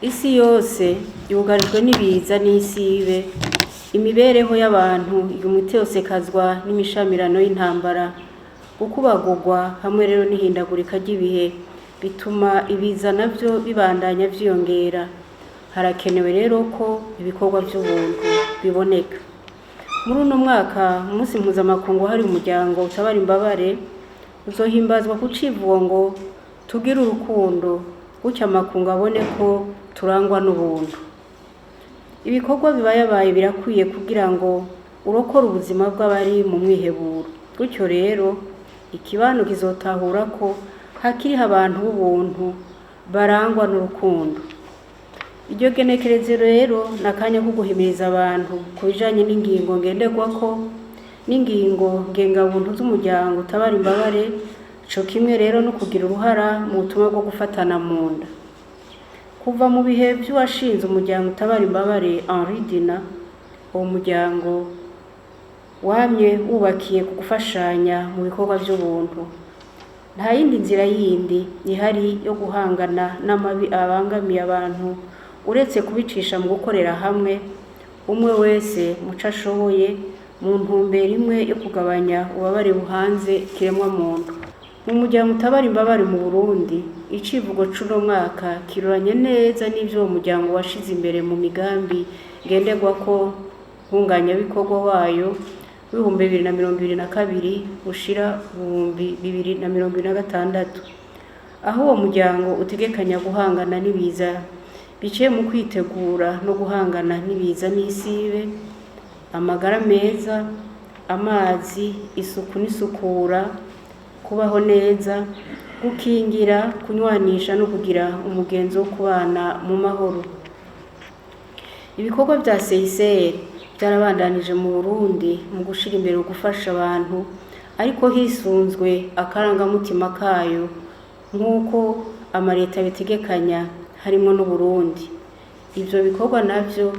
Isi yose yugarijwe n'ibiza n'isibe, imibereho y'abantu iguma itosekazwa n'imishamirano y'intambara, gukubagurwa hamwe rero n'ihindagurika ry'ibihe bituma ibiza navyo bibandanya vyiyongera. Harakenewe rero ko ibikorwa vy'ubuntu biboneka. Muri uno mwaka, umunsi mpuzamakungu wahariwe umuryango utabara imbabare uzohimbazwa ku civugo ngo tugire urukundo, gutyo amakungu abone ko turangwa n'ubuntu. Ibikorwa bibayabaye birakwiye kugira ngo urokore ubuzima bw'abari mu mwiheburo. Gutyo rero ikibano kizotahura ko hakiriho abantu b'ubuntu barangwa n'urukundo. Iryo genekerezo rero ni akanya ko guhimiriza abantu ku bijanye n'ingingo ngenderwako n'ingingo ngengabuntu z'umuryango utabara imbabare, co kimwe rero no kugira uruhara mu butumwa bwo gufatana mu nda. Kuva mu bihe vy'uwashinze umuryango utabara imbabare Henri Dunant, uwo muryango wamye wubakiye ku gufashanya mu bikorwa vy'ubuntu. Nta yindi nzira yindi ihari yo guhangana n'amabi abangamiye abantu uretse kubicisha mu gukorera hamwe, umwe wese muco ashoboye, mu ntumbero imwe yo kugabanya ububabare buhanze ikiremwa muntu. Mu muryango utabara imbabare mu Burundi, icivugo c'uno mwaka kiroranye neza n'ivyo uwo muryango washize imbere mu migambi ngenderwako ntunganyabikorwa wayo w'2022 ushira 2026, aho uwo muryango utegekanya guhangana n'ibiza biciye mu kwitegura no guhangana n'ibiza n'isibe, amagara meza, amazi, isuku n'isukura, kubaho neza, gukingira, kunywanisha no kugira umugenzo wo kubana mu mahoro. Ibikorwa vya CICR vyarabandanije mu Burundi mu gushira imbere ugufasha abantu, ariko hisunzwe akarangamutima kayo nk'uko amareta abitegekanya harimwo n'Uburundi. Ivyo bikorwa navyo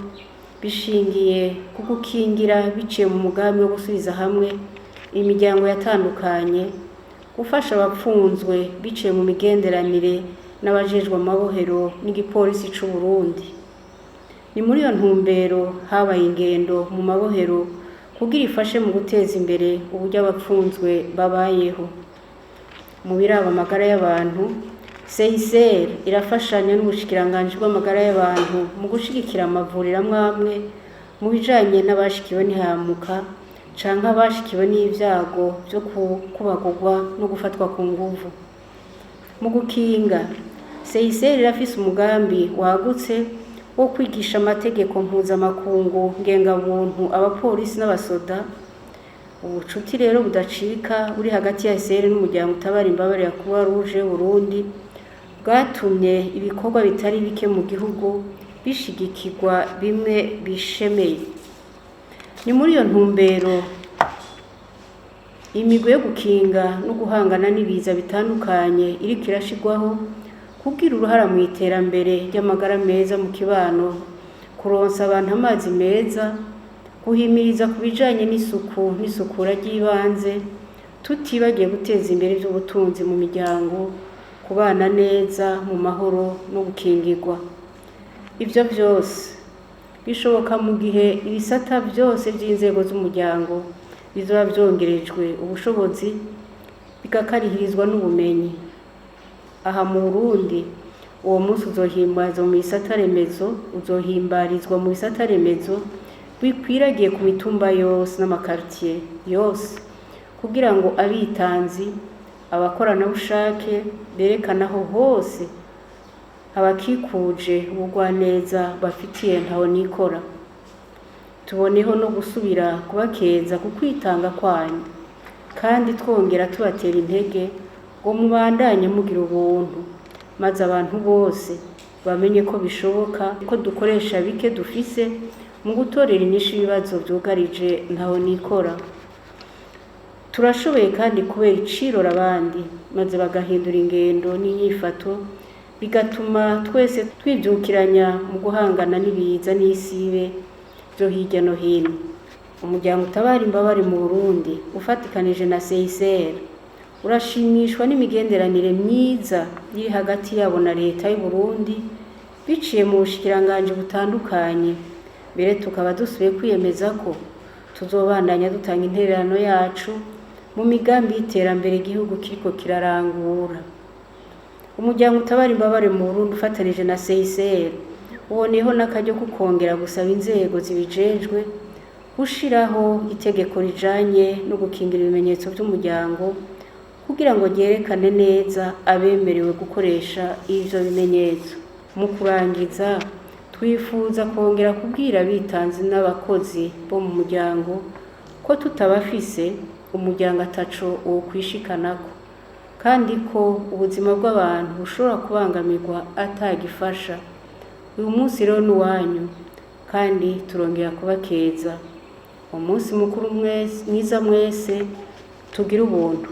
bishingiye ku gukingira biciye mu mugambi wo gusubiza hamwe imiryango yatandukanye, gufasha abapfunzwe biciye mu migenderanire n'abajejwe amabohero n'igipolisi c'u Burundi. Ni muri iyo ntumbero habaye ingendo mu mabohero kugira ifashe mu guteza imbere uburyo abapfunzwe babayeho. Mu biraba amagara y'abantu, CICR irafashanya n'ubushikiranganji bw'amagara y'abantu mu gushigikira amavuriro amwe amwe mu bijanye n'abashikiwe n'ihahamuka canke abashikiwe n'ivyago vyo kubagurwa no gufatwa ku nguvu. Mu gukinga, CICR irafise umugambi wagutse wo kwigisha amategeko mpuzamakungu ngengabuntu abapolisi n'abasoda. Ubucuti rero budacika buri hagati ya CICR n'umuryango utabara imbabare ya Croix Rouge y'Uburundi bwatumye ibikorwa bitari bike mu gihugu bishigikirwa bimwe bishemeye. Ni muri iyo ntumbero imigwi yo gukinga no guhangana n'ibiza bitandukanye iriko irashirwaho kugira uruhara mu iterambere ry'amagara meza mu kibano, kuronsa abantu amazi meza, guhimiriza ku bijanye n'isuku n'isukura ry'ibanze, tutibagiye guteza imbere ivy'ubutunzi mu miryango, kubana neza mu mahoro no gukingirwa. Ivyo vyose bishoboka mu gihe ibisata vyose vy'inzego z'umuryango bizoba vyongerejwe ubushobozi bigakarihirizwa n'ubumenyi. Aha mu Burundi, uwo munsi uzohimbazwa mu bisata remezo, uzohimbarizwa mu bisata remezo bikwiragiye ku mitumba yose n'amakaritiye yose, kugira ngo abitanzi, abakoranabushake berekane aho hose abakikuje ubugwaneza bafitiye ntahonikora. Tuboneho no gusubira kubakeza ku kwitanga kwanyu, kandi twongera tubatera intege ngo mubandanye mugira ubuntu, maze abantu bose bamenye ko bishoboka ko dukoresha bike dufise mu gutorera inyishu ibibazo vyugarije ntahonikora. Turashoboye kandi kubera icirora abandi, maze bagahindura ingendo n'inyifato, bigatuma twese twivyukiranya mu guhangana n'ibiza n'isibe vyo hirya no hino. Umuryango utabara imbabare mu Burundi ufatikanije na CICR urashimishwa n'imigenderanire myiza iri hagati yabo na leta y'Uburundi. biciye mu bushikiranganji butandukanye. Mbere tukaba dusubiye kwiyemeza ko tuzobandanya dutanga intererano yacu mu migambi y'iterambere igihugu kiriko kirarangura. Umuryango utabara imbabare mu Burundi ufatanije na CICR uboneyeho n'akaryo ko kongera gusaba inzego zibijejwe gushiraho itegeko rijanye no gukingira ibimenyetso vy'umuryango kugira ngo ryerekane neza abemerewe gukoresha ivyo bimenyetso. Mu kurangiza, twifuza kongera kubwira abitanzi n'abakozi bo mu muryango ko tutabafise umuryango ataco wokwishikanako, kandi ko ubuzima bw'abantu bushobora kubangamirwa atagifasha. Uyu munsi rero ni uwanyu kandi turongera kubakeza. Umunsi mukuru mwiza mwese, tugire ubuntu.